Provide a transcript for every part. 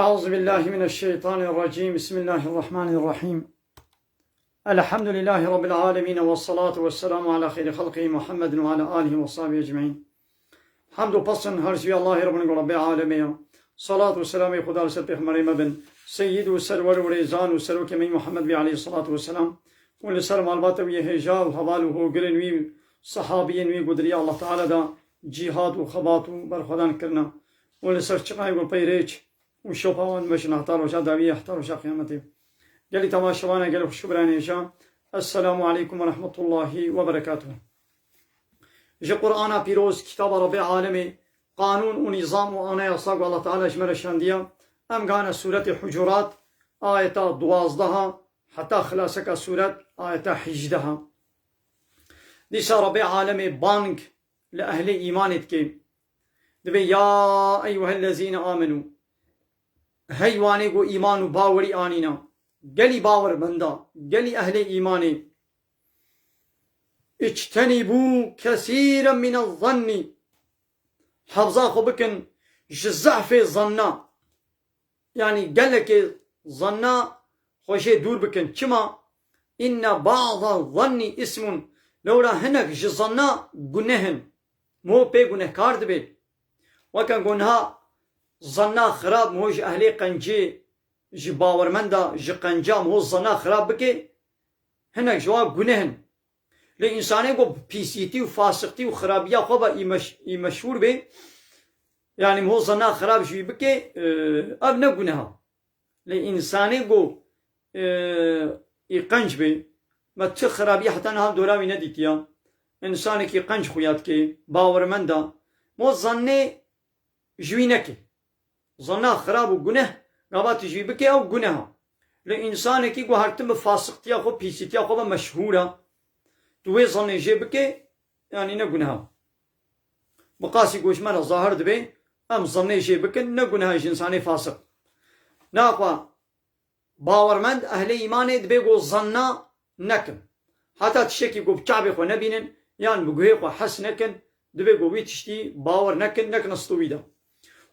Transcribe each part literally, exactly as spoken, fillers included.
أعوذ بالله من الشيطان الرجيم. بسم الله الرحمن الرحيم. الحمد لله رب العالمين، والصلاة والسلام على خير خلقه محمد وعلى آله وصحبه أجمعين. Hamd û pesn her ji Allahê re bin, Rabbê alemê ya. Salat û selamê Xuda li ser pêxemberê me bin, seyyid û serwer û rêzan û serokê me Muhammed bî aleyhissalatu vesselam, û li ser malbata wî hêja û heval û hogirên wî, sehabiyên wî ku di riya Allah Teala da cîhad û xebat û berxwedan kirine, û li ser çiqayê ku peyrêç û şopa wan dimeşin heta roja dawiyê, heta roja qiyametê. Gelî temaşevana, gelî xweşik û birayên hêja, Esselamu aleykum ve rahmetullahi ve berekatuhu. Ji Qur'ana pîroz, kitaba Rabbê alemê, qanûn û nîzam û anayasa ku Allah Teala ji me re şandiya, em gane sûretê Hucurat, ayeta duwazdeha, heta xilaseka sûret, ayeta hejdeha. Dîsa Rabbê alemê bang li ehlê îmanê dike. Dibê, "Ya eyyuhellezîne amenû." Hey wanê ku îman û bawerî anîna. Gelî bawermenda, gelî ehlê îmanê. "İctenîbû kesîren mine zannî." Hefza xwe bikin ji zehfê zanna. Yanî gelekê zanna xwe jê dûr bikin. Çima? "Inne ba'da zannî ismun." Lewra hinek ji zanna guneh in. Mo pê gunehkar dibe. Weke ku niha zanna xirab mo ji ehlê qencê, ji bawermenda, ji qenca mo zanna xirab bike, hinek ji wan guneh in. Lê însanê ku bi pîsîtî û fasiqtî û xirabiya xwe be î meş-, î meşhûr bê, yanî ho zana xirab ji wî bike, e, ev ne guneha. Lê însanê ku, e, î qenc bê, me ti xirabiya heta niha dora wî nedîtiya. Însanekî qenc xuya dike, bawermend e, mo zannê ji wî neke. Zana xirab û guneh, gava tu ji wî bike ew guneh e. Lê însanekî ku her tim bi fasiqtiya xwe, pîsîtiya xwe ve meşhûr e, tu wê zanê jê bike, yanî ne guneh e. Bi qasî ku ji me re zahir dibe, em zanê jê bikin, ne guneh e ji însanê fasiq. Naxwe, bawermend, ehlê îmanê dibê ku zanna nekin. Heta tiştekî ku bi çavê xwe nebînin, yan bi guhê xwe hes nekin, dibê ku wî tiştî bawer nekin, nekin stû wî de.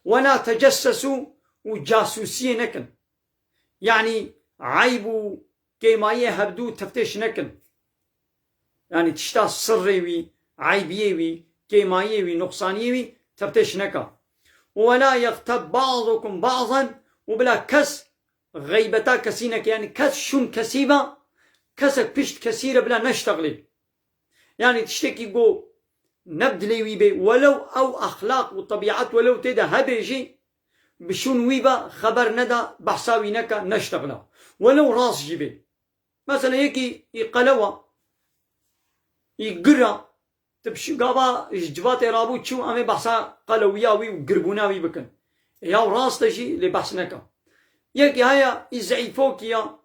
"Wela tecessesû", û casûsiyê nekin. Yanî eyb û kêmayiyê hevdû teftêş nekin. Yanî tişta sirrê wî, eybiyê wî, kêmayiyê wî, nuqsaniyê wî teftêş neka. "Wela yexteb ba'dukum ba'dan", û bila kes xeybeta kesî neke, yanî kes şûn kesî be, kesek pişt kesî re bila neştexlê. Yanî tiştekî ku ne bi dilê wî bê, welew ew exlaq û tebîet welew tê de hebe jî, bi şûn wî be, xeber neda, behsa wî neka, neştexla. Welew rast jî bê. Mesela yekî î qelewa, î gira, tu bi şû gava ji civatê rabû çû, em ê behsa qelewiya wî û girbûna wî bikin. Ê, ya rast e jî lê behs neka. Yekî heye î zeîfokî ya,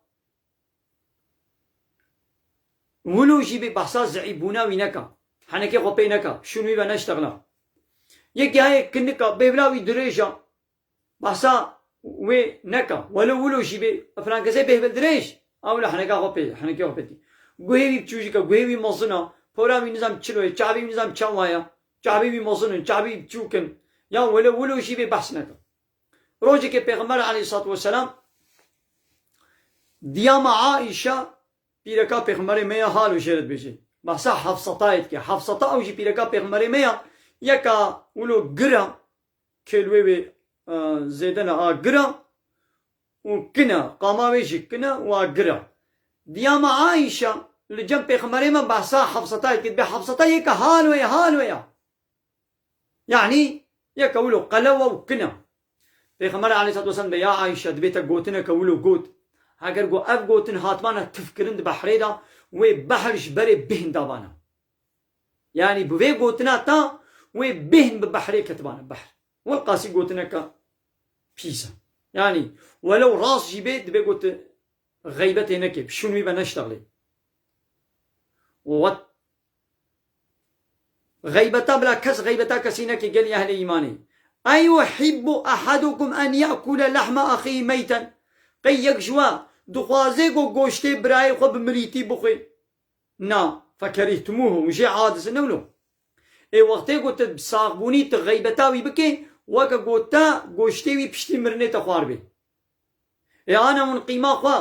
wilo jî bê behsa zeîfbûna wî neka. Henekê xwe pê neka. Şûn wî ve neştexla. Yekî heye kinika, bêvla wî dirêj e. Behsa wê neka. Welo wilo jî bê, filan kesê bêhvil dirêj. A wilo heneka xwe pê, henekê xwe pê tî. Guhê wî biçûcik e, guhê wî mezin e. Pora wî nizam çilo ye, çavê wî nizam çawa ye. Çavê wî mezin in, çavê wî biçûk in. Ya welo wilo jî bê behs neka. Rojekê Pêxember aleyhissalatu vesselam diya me Aîşe, pîreka Pêxemberê me ya, halo jê re dibêje. Behsa Hefsatayê dike. Hefsata ew jî pîreka Pêxemberê me ya, yeka wilo gira, kêlwê wê, e, zêde ne a gira û kine, qama wê jî kine û a gira. Diya me Aîşe li cem Pêxemberê me behsa Hefsatayê dike. Dibê Hefsata yeka halo ye, halo ye. Yanî yeke wilo qelewa û kina. Pêxember aleyhissalatu vesselam de, ya Ayşe, dibê te gotineke wilo got. Heger got ev gotin hatmana tifkirin di behrê de, wê behr ji berê bihn dabana. Yanî bi vê gotina ta wê bihn bi behrê ketibana behr. Welqasî gotineke pîs e. Yanî welew rast jî bê, dibê got xeybetê neke, bi şûn wî ve neştexlê. Û wet Xeybeta bila kes xeybeta kesî neke, gelî ehlê îmanê. Eyuhibbu ahadukum en ye'kule lehme ahî meyten. Qey yek ji we dixwaze ku goştê birayê xwe bi mirîtî bixwe? Na, fekerîhtumuhu, û jê aciz ne wilo. Ê wextê ku tu bi saxbûnî tu xeybeta wî bikê, Weke ku te goştê wî piştî mirinê te xwar bê. Ê ana hûn qîma xwe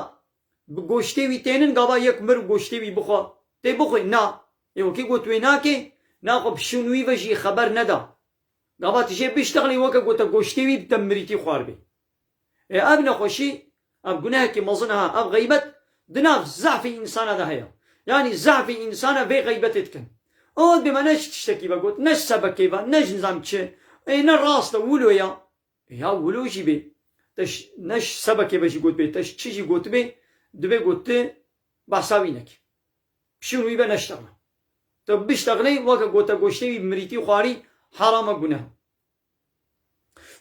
bi goştê wî tênin, gava yek mir goştê wî bixwe. Tê bixwe, na. Ê wekî got wê nake, naxwe bi şûn wî ve jî xeber neda. Gava tu jê biştexilî weke ku te goştê wî bi te mirîtî xwar bê. Ê ev nexweşî, ev gunehekî mezin e ha, ev xeybet di nav zehfê însana de heye. Yanî zehfê însana vê xeybetê dikin. Ew dibê me ne ji tiştekî ve got, ne ji sebekê ve, ne ji nizam çi. Ê ne rast e, wilo ya. Ya wilo jî bê, te ş-, ne ji sebekê ve jî gotibê, te ji çi jî gotibê, dibê got tu behsa wî nekî. Şûn wî ve neştexile. Tu biştexilê weke gote goştê wî mirîtî xwarî heram e, guneh.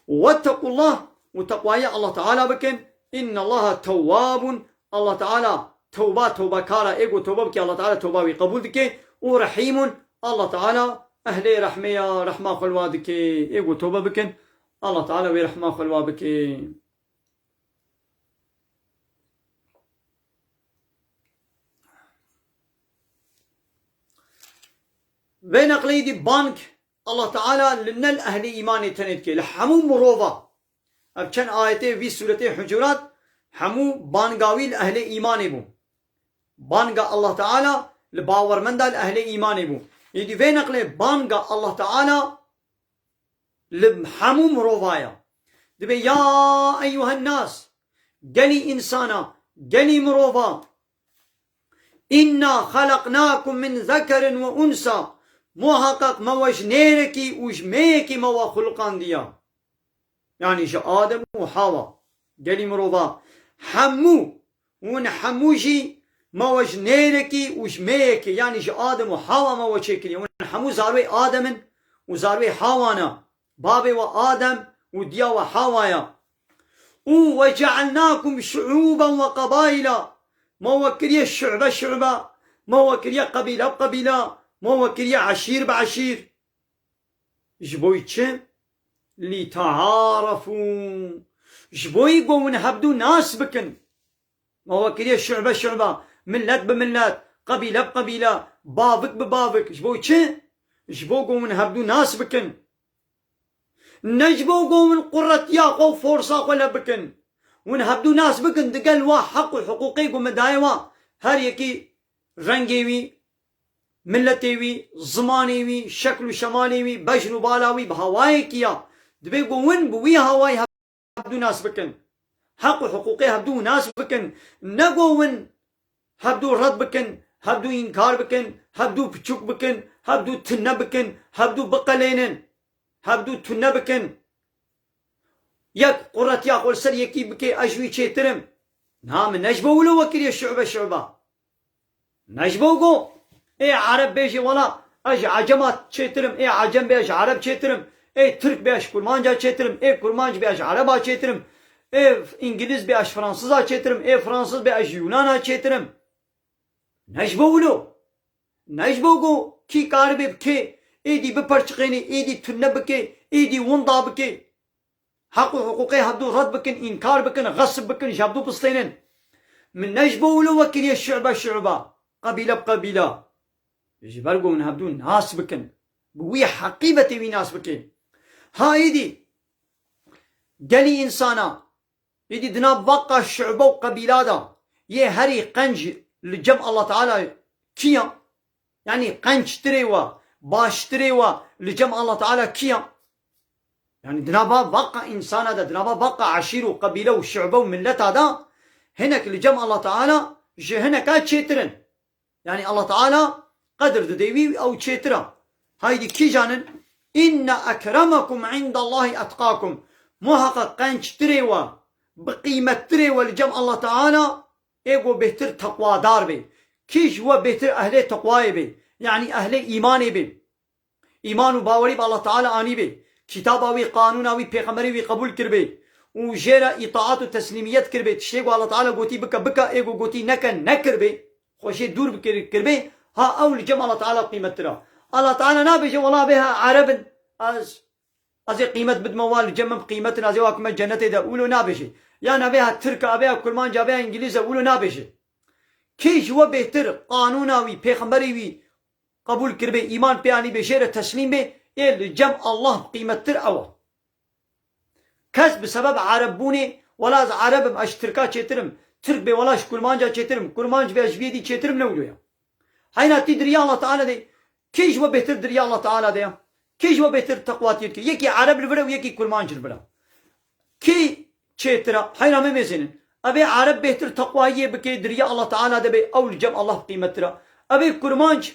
Wettequllah, û teqwayê Allah Teala bikin. İnnallaha tewwabun, Allah Teala tewba, tewbekar e, ê ku tewbe bike, Allah Teala tewba wî qebûl dike. Û rehîmun, Allah Teala ehlê rehmê ya, rehma xwe li wa dike. Ê ku tewbe bikin, Allah Teala wê rehma xwe li wa bike. Vê neqleyî dî bang Allah Teala li ne li ehlê îmanê tenê dike, li hemû mirova. Ev çend ayetê vî sûretê Hucurat hemû banga wî li ehlê îmanê bû. Banga Allah Teala li bawermenda, li ehlê îmanê bû. Êdî vê neqlê banga Allah Teala li hemû mirova ye. Dibê, ya eyyuhen nas, gelî însana, gelî mirova, inna xelaqnakum min zekerin ve unsa, muhaqqaq me we ji nêrekî û ji mêyekî me we xulqandiya. Yanî ji Adem û Hawa, gelî mirova, hemû, hûn hemû jî me we ji nêrekî û ji mêyekê, yanî ji Adem û Hawa me we çêkiriye. Hûn hemû zarwê Adem in û zarwê Hawa ne. Bavê we Adem û diya we Hawa ye. Û ve cealnakum şuûben ve qebaîla. Me we kiriye şu'be şu'be. Me we kiriye qebîle bi qebîle. Me we kiriye eşîr bi eşîr. Ji bo çi? Lîtearefû. Ji bo ku hûn hevdû nas bikin. Me we kiriye şu'be şu'be, millet bi millet, qebîle bi qebîle, bavik bi bavik. Ji bo çi? Ji bo ku hûn hevdû nas bikin. Ne ji bo ku hûn quretiya xwe û forsa xwe lê bikin. Hûn hevdû nas bikin, digel wa heq û hiqûqê ku min daye wa, her yekî rengê wî, miletê wî, zimanê wî, şekl û şemalê wî, bejn û bala wî bi hawayekî ya. Dibê ku hûn bi wî hawayî hevdû nas bikin. Heq û hiqûqê hevdû nas bikin. Ne ku hûn hevdû red bikin, hevdû înkar bikin, hevdû piçûk bikin, hevdû tune bikin, hevdû biqelênin, hevdû tune bikin. Yek quretiya xwe li ser yekî bike, ez ji wî çêtir im. Na, min ne ji bo wilo we kiriye şu'be şu'be. Ne ji bo ku ê Ereb bêje, wela ez ji Ecema çêtir im, ê Ecem bê ez ji Ereb çêtir im, ê Tirk bê ez ji Kurmanca çêtir im, ê Kurmanc bê ez ji Ereba çêtir im, ê Îngiliz bê ez ji Fransiza çêtir im, ê Fransiz bê ez ji Yunana çêtir im. Ne ji bo wilo. Ne ji bo ku kî karibê bi kê êdî biperçiqênê, êdî tune bike, êdî winda bike. Heq û hiqûqê hevdû red bikin, înkar bikin, xesb bikin, ji hevdû bistênin. Min ne ji bo wilo we kiriye şu'be şu'be, qebîle bi qebîle. Ji ber ku hûn hevdû nas bikin. Bi wî heqîbetê wî nas bike. Ha êdî gelî însana, êdî di nav veqa şu'be û qebîla de yê herî qenc li cem Allah Teala kî ya? Yanî qenctirê we, baştirê we li cem Allah Teala kî ya? Yanî di nava veqa însana de, di nava veqa eşîr û qebîle û şu'be û milleta de hinek li cem Allah Teala ji hineka çêtir in. Yanî Allah Teala qedir dide wî, ew çêtir e. Haydî kîjan in? Inne ekremekum indallahî etqakum. Muheqeq qenctirê we, bi qîmettirê we li cem Allah Teala ê ku bêhtir teqwadar bê. Kî ji we bêhtir ehlê teqwayê bê, yanî ehlê îmanê bê. Îman û bawerî bi Allah Teala anîbê, kitaba wî, qanûna wî, pêxemberê wî qebûl kiribê û jê re îtaat û teslîmiyet kiribê, tiştê ku Allah Teala gotî bike, bike, ê ku gotî neke, nekiribê, xwe jê dûr bikir-, kiribê, ha ew li cem Allah Teala qîmettir e. Allah Teala nabêje, wela vê ha Ereb in, ez, ez ê qîmet bidime wa, li cem min bi qîmet in, ez ê wa bikime cennetê de, wilo nabêje. Ya navê ha Tirk e, avê ha Kurmanc e, avê ha Îngilîz e, wilo nabêje. Kê ji we bêhtir qanûna wî, pêxemberê wî, qebûl kiribê, îman pê anîbê, jê re teslîm bê, ê li cem Allah qîmettir ew e. Kes bi sebeb Ereb bûnê, wela ez Ereb im, ez ji Tirka çêtir im, Tirk bê, wela ji Kurmanca çêtir im, Kurmanc bê, ez ji vê dî çêtir im, ne wilo ya. Heyna tî di riya Allah Teala de, kê ji we bêhtir di riya Allah Teala de ya? Kê ji we bêhtir teqwatiyê dike? Yekî Ereb li vir e û yekî Kurmanc li vir e. Kê çêtir e? Heyna me mêzênin. Evê Ereb bêhtir teqwayiyê bike di riya Allah Teala de bê, ew li cem Allah qîmettir e. Evê Kurmanc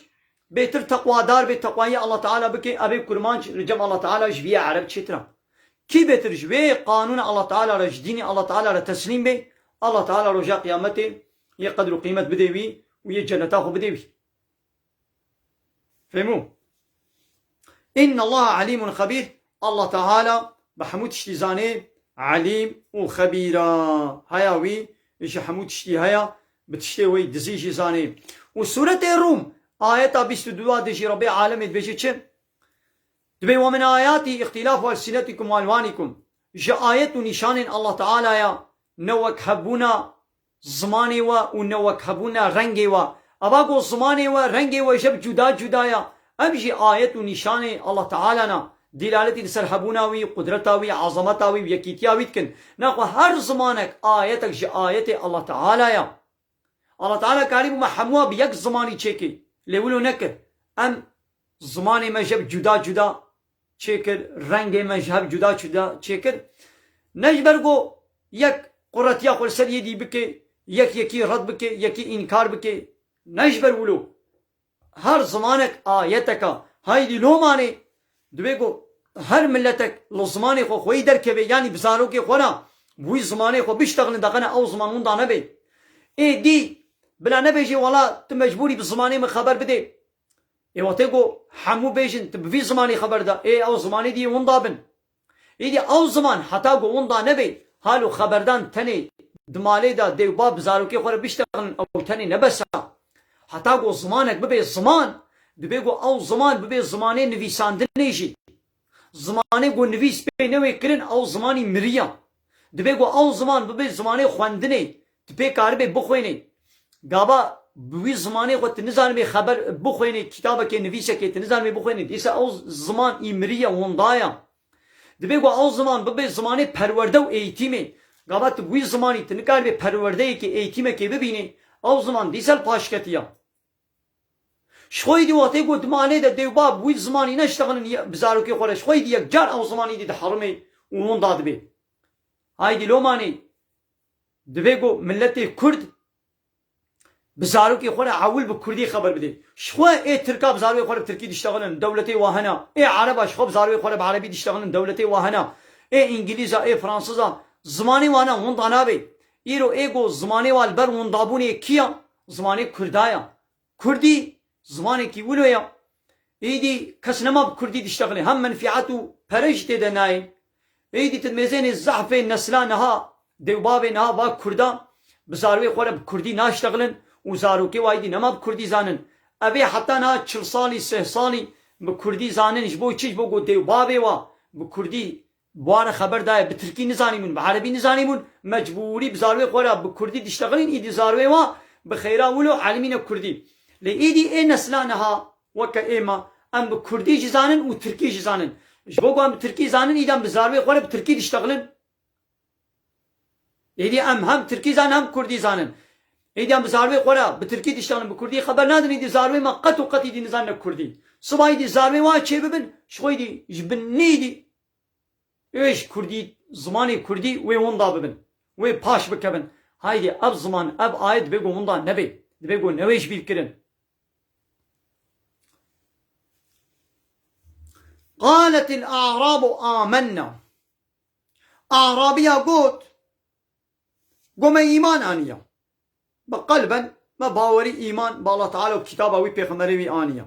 bêhtir teqwadar bê, teqwayî Allah Teala bike, evê Kurmanc li cem Allah Teala ji vî Ereb çêtir e. Kî bêhtir ji vê qanûna Allah Teala re, ji dînê Allah Teala re teslîm bê, Allah Teala roja qiyametê yê qedr û qîmet bidê wî û yê ceneta xwe bidê wî. Fehmû? Inna Allah alimun xebîr. Allah Teala bi hemû tiştî zanê, elîm û xebîr a. Heya wî ji hemû tiştî heya, bi tiştê wê dizî jî zanê. Û Sûretê Rûm, ayeta bîst û du de jî Rebbê alemê dibêje çi? Dibê: "Ve min ayatî îxtîlafu elsinetikum ve elwanikum." Ji ayet û nîşanên Allah Teala ya, ne wek hebûna zimanê we û ne wek hebûna rengê we. Eva ku zimanê we, rengê we jeb cuda cuda ya. Em jî ayet û nîşanê Allah Teala na, dîlaletî li ser hebûna wî, qudreta wî, azameta wî û yekîtiya wî dikin. Naxwe her zimanek ayetek ji ayetê Allah Teala ya. Allah Teala karî bû me hemûa bi yek zimanî çêkê. Lê wilo nekir. Em zimanê me jeb cuda cuda çêkir, rengê me ji hev cuda cuda çêkir. Ne ji ber ku yek quretiya xwe li ser yê dî bike, yek yekî red bike, yekî înkar bike. Ne ji ber wilo. Her zimanek ayetek e. Haydî lomanê, dibê ku her miletek li zimanê xwe xweyî derkeve, yanî bi zarokê xwe re bi wî zimanê xwe biştexilin, daqene ew ziman winda nebe. Ê dî bila nebêjê, wela tu mecbûrî bi zimanê min xeber bidê. Ê wextê ku hemû bêjin tu bi vî zimanî xeber da, ê ew zimanê dî yê winda bin. Êdî ew ziman heta ku winda nebe, halo xeberdan tenê di malê de dê û bav bi zarokê xwe re biştexilin, ew tenê ne bes e. Heta ku zimanek bibe ziman, dibê ku ew ziman bibe zimanê nivîsandinê jî. Zimanê ku nivîs pê newê kirin, ew zimanî miriya. Dibê ku ew ziman bibe zimanê xwendinê. Tu pê karibê bixwênê. Gava bi wî zimanê xwe tu nizanibê xeber bixwênê, kitabekê, nivîsekê tu nizanibê bixwênê, dîsa ew ziman î miriye, winda ya. Dibê ku ew ziman bibe zimanê perwerde û eğitimê. Gava tu bi wî zimanî tu nikaribê perwerdeyekê, eğitimekê bibînê, ew ziman dîsa li paşketî ya. Ji xwe yî dî wextê ku di malê de dê û bav bi wî zimanî neştexilin ye-, bi zarokê xwe re, ji xwe yî dî yekcar ew zimanî dî diherime û winda dibe. Haydî lomanê, divê ku miletê Kurd bi zarokê xwe re ewil bi Kurdî xeber bidê. Ji xwe ê Tirka bi zarokê xwe re bi Tirkî diştexilin, dewletê wa hene. Ê Ereba ji xwe bi zarokê xwe re bi Erebî diştexilin, dewletê wa hene. Ê Îngilîza, ê Fransiza, zimanê wan e, winda nabe. Îro ê ku zimanê wa li ber windabûnê kî ya? Zimanê Kurda ya. Kurdî zimanekî wilo ya. Êdî kes nema bi Kurdî diştexile. Hem menfîet û pere jî tê de nayê. Êdî tu dimêzênê zehfê nesla niha, dê û bavê niha va Kurda bi zarwê xwe re bi Kurdî naştexilin û zarokê wa êdî nema bi Kurdî zanin. Evê heta niha çil salî, sih salî bi Kurdî zanin. Ji bo çi? Ji bo ku dê û bavê wa bi Kurdî bi wan re xeber daye, bi tirkî nizanîbûn, bi erebî nizanîbûn, mecbûrî bi zarwê xwe re bi kurdî diştexilîn, îdî zarwê wa bi xeyra wilo elimîne kurdî. Lê îdî ê nesla niha weke êma, em bi kurdî jî zanin û tirkî jî zanin. Ji bo ku em bi tirkî zanin, îdî em bi zarwê xwe re bi tirkî diştexilin. Îdî em hem tirkî zanin hem kurdî zanin. Îdî em bi zarwê xwe re bi tirkî diştexilin, bi kurdî xeber nadin, îdî zarwê me qet û qet îdî nizanine kurdî. Siba îdî zarwê wa çêbibin, ji xwe îdî ji bin nîdî Ê ji kurdî, zimanê kurdî wê winda bibin, wê paş bikevin. Haydê ev ziman, ev ayet dibê ku winda nebê, dibê ku newê ji bîr kirin. Qaletil a'rabu amenna. A'rabiya got, Got me îman aniye. Bi qelben me bawerî îman bi Allah Teala û kitaba wî pêxemberê wî aniye.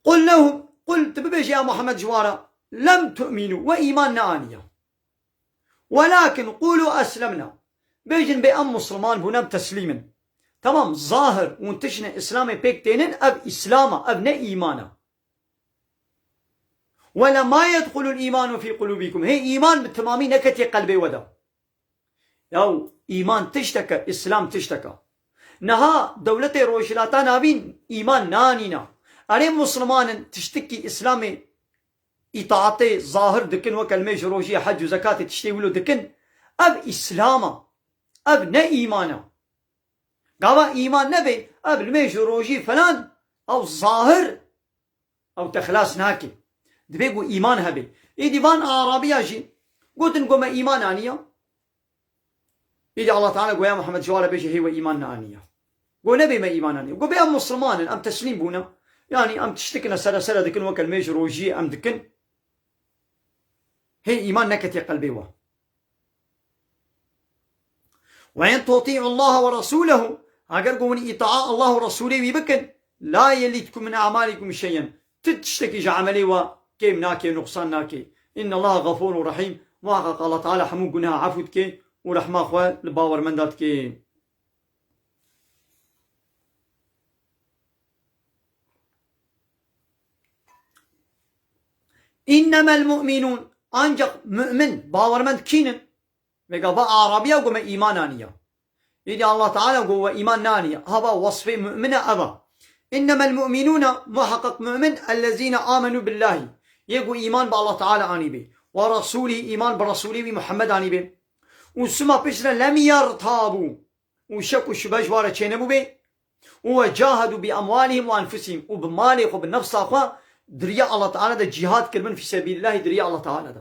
Qul lehum, qul, tu bibêje ya Muhammed ji wan re, lem tu'minu, we îman neaniye. Welakin qulu eslemna. Bêjin bê em musliman bûn, em teslîm in. Temam, zahir hûn tiştine Îslamê pêk tênin, ev Îslam e, ev ne îman e. Wela ma yedxulul îmanu fî qulûbîkum. Hê îman bi timamî neketiye qelbê we de. Yaw, îman tiştek e, Îslam tiştek e. Niha dewletê Rojhilata Navîn îman nanîne. Erê, musliman in, tiştikî Îslamê îtaatê zahir dikin, weke limêj û rojiyê, hec û zekatê, tiştê wilo dikin, ev Îslam e. Ev ne îman e. Gava îman nebe, ev limêj û rojî filan, ew zahir, ew te xilas nake. Divê ku îman hebe. Êdî van Arabiya jî gotin ku me îman aniya. Êdî Allah Teala goya Muhammed ji wan re bêje hê we îman neaniya. Go nebê me îman aniya. Go bê em Musliman in, em teslîm bûne. Yanî em tiştikine sere sere dikin, weke limêj û rojiyê em dikin. Hê îman neketiye qelbê we. Ve in tuti'u Allah ve rasulehu, eger ku hûn îtaa Allah û Resûlê wî bikin, la yelitkum min a'malikum şey'en. Ti tiştekî ji emelê we kêm nake, nuqsan nake. Inna Allah gafurur rahîm. Muhaqqaq Allah Teala hemû guneha efû dike û rehma xwe li bawermenda dike. Înnemel mu'minûn, ancak mümin, bawermend kîn in? Vêga va Arabiya ku me îman aniya. Îdî Allah Teala ku we îman naniya. Hava wesfê mümine eva. Înnemel mu'minûne, muhaqqaq mümin, ellezîne amenû billahî. Yê ku îman bi Allah Teala anî bê. Ve rasûlî, îman bi Resûlê wî Muhammed anî bê. Û sima piştre lem yertabû. Û şek û şübe ji wa re çênebûbê. Û ve cahedû bi emwalihim ve enfusihim. Û bi malê xwe, bi nefsa xwe di riya Allah Teala de cîhad kiribin fî sebîlillahî di riya Allah Teala de.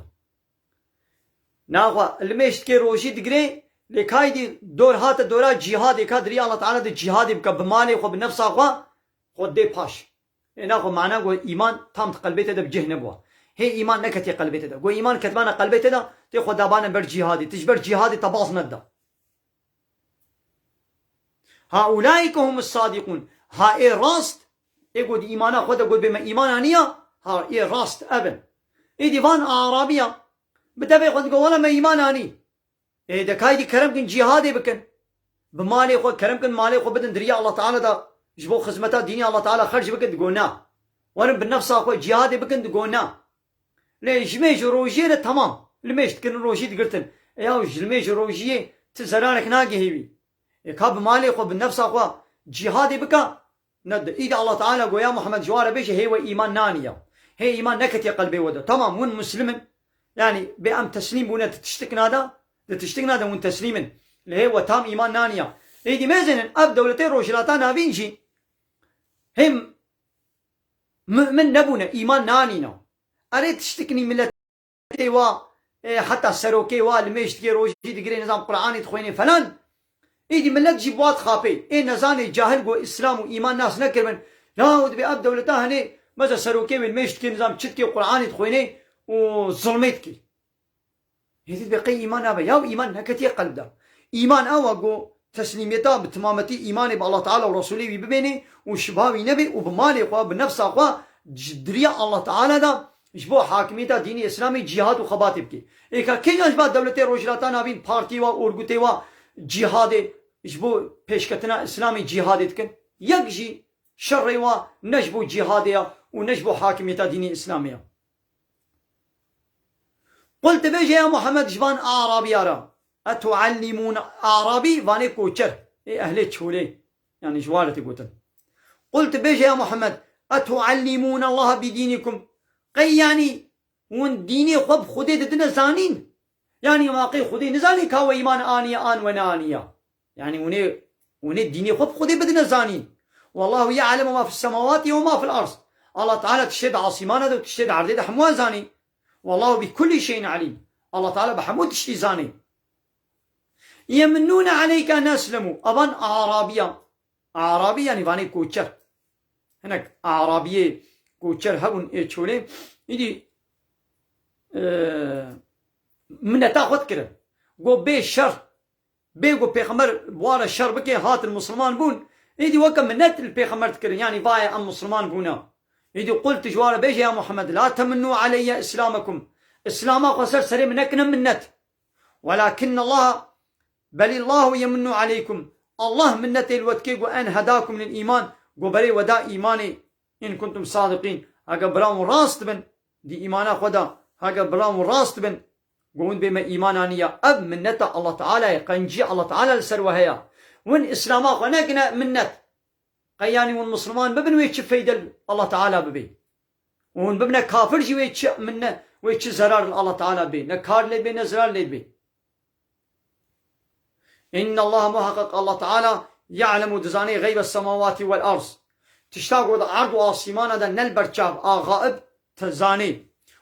Naxwe limêj dikê rojî digirê, lê kaydî dor hate dora cîhadê, ka di riya Allah Teala de cîhadê bike, bi malê xwe, bi nefsa xwe, xwe dê paş. Ê naxwe mana ku îman tam di qelbê te de bi cih nebûwa. Hê îman neketiye qelbê te de. Ku îman ketibane qelbê te de, tê xwe dabane ber cîhadê. Tu ji ber cîhadê te baz nedida. Haulaike humus sadiqûn. Ha ê rast, ê ku di îmana xwe de got bê me îman aniya, ha ê rast ev in. Êdî van Arabiya, bi devê xwe digo, wele me îman anî. Ê de kaydî kerem kin cîhadê bikin. Bi malê xwe kerem kin, malê xwe bidin di riya Allah Teala de, ji bo xizmeta dînî Allah Teala xerc bikin, digo na. Werin bi nefsa xwe cîhadê bikin, digo na. Lê ji limêj û rojiyê re temam. Limêj dikirin, rojî digirtin. E yaw ji limêj û rojiyê ti zerarek nagihê wî. E ka bi malê xwe, bi nefsa xwe cîhadê bika, ne di, îdî Allah Teala goya Muhammed ji wan re bêje hê we îman naniya. Hê îman neketiye qelbê we de. Tamam, hûn muslim in. Yanî bê em teslîm bûne di tiştik nada, di tiştik nada hûn teslîm in. Lê hê we tam îman naniya. Êdî mêzênin ev dewletê Rojhilata Navîn jî hê mümin nebûne, îman nanîne. Erê tiştiknî milletê wa, e, heta serokê wa limêj dikê, rojî digirê, nizam Qur'anê dixwênê falan. Êdî millet jî bi wa dixapê. Ê nezanê cahil ku Îslam û îman nas nekiribin. Yahu dibê ev dewleta henê, meze serokê wê limêj dikê, nizam çi dikê, Qur'anê dixwênê û zilmê dikê. Hêdî dibê qey îman nabe. Yaw îman neketiye qelb de. Îman ew e ku teslîmiyeta bi timametî îmanê bi Allah Teala û Resûlê wî bibênê û şibha wî nebê û bi malê xwe, bi nefsa xwe ji diriya Allah Teala de ji bo hakimiyeta dînê Îslamê cîhad û xebatê bikê. Êka kê yan ji ba dewletê Rojhilata Navîn, partî wa, orgutê wa cîhadê ji bo pêşketina Îslamê cîhadê dikin? Yek jî şerê wa ne ji bo cîhadê ya û ne ji bo hakimiyeta dînê Îslamê ya. Qul, tu bêje ya Muhammed ji van Arabiya re. Etuallimûn, Arabî vanê koçer. Ê ehlê çolê. Yanî ji wan re tê gotin. Qul, tu bêje ya Muhammed, etuallimûn Allah bi dînikum. Qey yanî hûn dînê xwe bi Xwedê didine zanîn? Yanî ma qey Xwedê nizanî ka we îman aniye an we neaniye? Yanî hûnê, hûnê dînê xwe bi Xwedê bidine zanîn. Wallahu ya'lemu ma fis semawati ve ma fil ard. Allah Teala tiştê di asîmana de û tiştê di erdê de hemû wan zanî. Wallahu bi kulli şeyin alim. Allah Teala bi hemû tiştî zanî. Yemnûne aleyke neslemu. Evan Arabiya. Arabî yanî vanê koçer. Hinek Arabiyê koçer hebûn ê çolê. Îdî, e, mineta xwe dikirin. Go bê şer. Bê ku pêxember bi wan re şer bike, hatin misliman bûn, êdî weke minet li pêxember dikirin, yanî vaye em misliman bûne. Êdî qul, tu ji wan re bêje ya Muhammed, la temennû aleyye islamekum. Îslama xwe ser serê min nekine minnet. Welakinne Allah, belillahu yemennu aleykum. Allah minnetê li we dike ku en hedakum lil îman, ku berê we da îmanê. In kuntum sadiqîn, heke bira hûn rast bin, di îmana xwe de, heke bira hûn rast bin, go hûn bê me îman aniya. Ev minneta Allah Teala ye, qencî Allah Teala li ser we heye. Hûn Îslama xwe nekine minnet. Qey yanî hûn Misliman bibin, wê çi feyde li Allah Teala bibê? Û hûn bibine kafir jî wê çi min ne, wê çi zerar li Allah Teala bê. Ne kar lê bê, ne zerar lê bê. Inna Allah, muhaqqaq Allah Teala, ya'lemu, dizanê, ğeybe semawati vel arz. Tişta ku di erd û asîmana de ne li ber çav a, xaib, te zanê.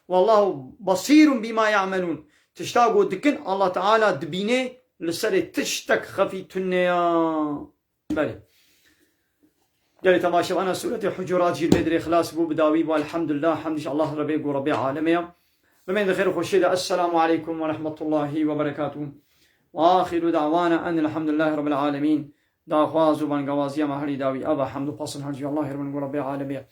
Wallahu basîrun bîma ya'melûn. Tişta ku dikin, Allah Teala dibînê, li serê tiştek xefî tune ya. Belê. Gelê temaşevana Sûretê Hucurat jî li vê dirê xilas bû, bi dawî bû, elhamdulillah, hemd ji Allah re bê ku Rebê alemê ya. Bimên di xêr û xweşiyê de. Esselamu aleykum ve rahmetullahi ve berekatuhu. Ve axiru da'wana enil hamdulillahi rabbil alemin. Daxwaz û bangawaziya me herî dawî ev e, hemd û pasin her ji Allahê re bin ku Rebê alemê ya.